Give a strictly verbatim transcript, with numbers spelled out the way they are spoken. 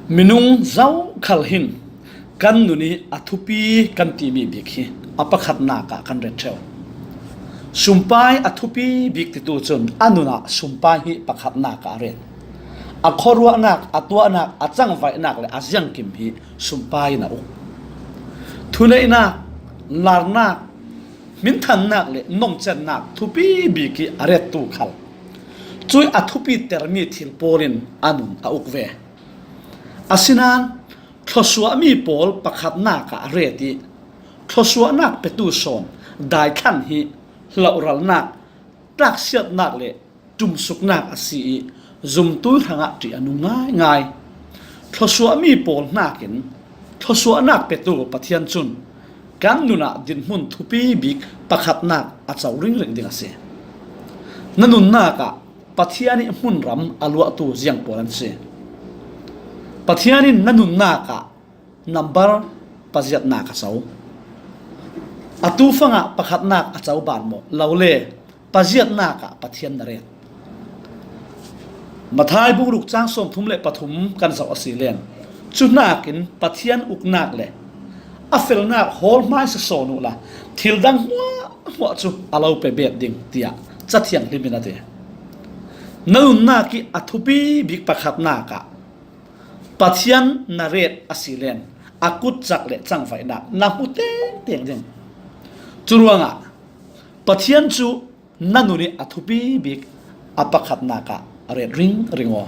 Minung zokhal hin kan nun i a thupi kan timi bik hi a pakhatnak ah kan ret ṭheu. Sumpai a thupi bik titu cun a nun ah sumpai hi pakhatnak ah a ret. A khuaruahnak, a tuahnak, a cangvaihnak le a ziangkim hi sumpai in a uk. Thuneihnak, larnak, hminthannak le nomcennak thupi bik hi a rettu khal cuih a thupitermi thil pawl in a nun a uk ve. Asinain thluasuahmi pawl pakhatnak ah a ret i thluasuahnak petu sawn daithlan hi hlohralnak, taksiatnak le ṭumsuknak a si i zumtu hrangah ṭih a nung ngaingai. Thluasuahmi pawl hnakin thluasuahnak petu Pathian cun kan nun ah dinhmun thupi bik pakhatnak a co ringring ding a si. Na nunnak ah Pathian i hmunram a luahtu ziang pawl an si? Pathian in na nunnak ah nambar paziatnak a co. Atu fangah pakhatnak a co ban maw? Lo le, paziatnak ah Pathian na ret. Matthai bung ruk cang sawmthum le pathum kan zoh a si len, cu hnakin Pathian uknak le a felnak hawl hmaisa sawn uhla thil dang hmuahhmuah cu a lo pe bet ding, tiah Ca Thianghlim in a ti. Na nunnak i a thupi bik pakhatnak ah Pathian na ret a si len a kutcak le cangvaihnak na hmu tengteng ding. Curuangah Pathian cu na nun i a thupi bik a pakhatnak ah a ret ringring aw.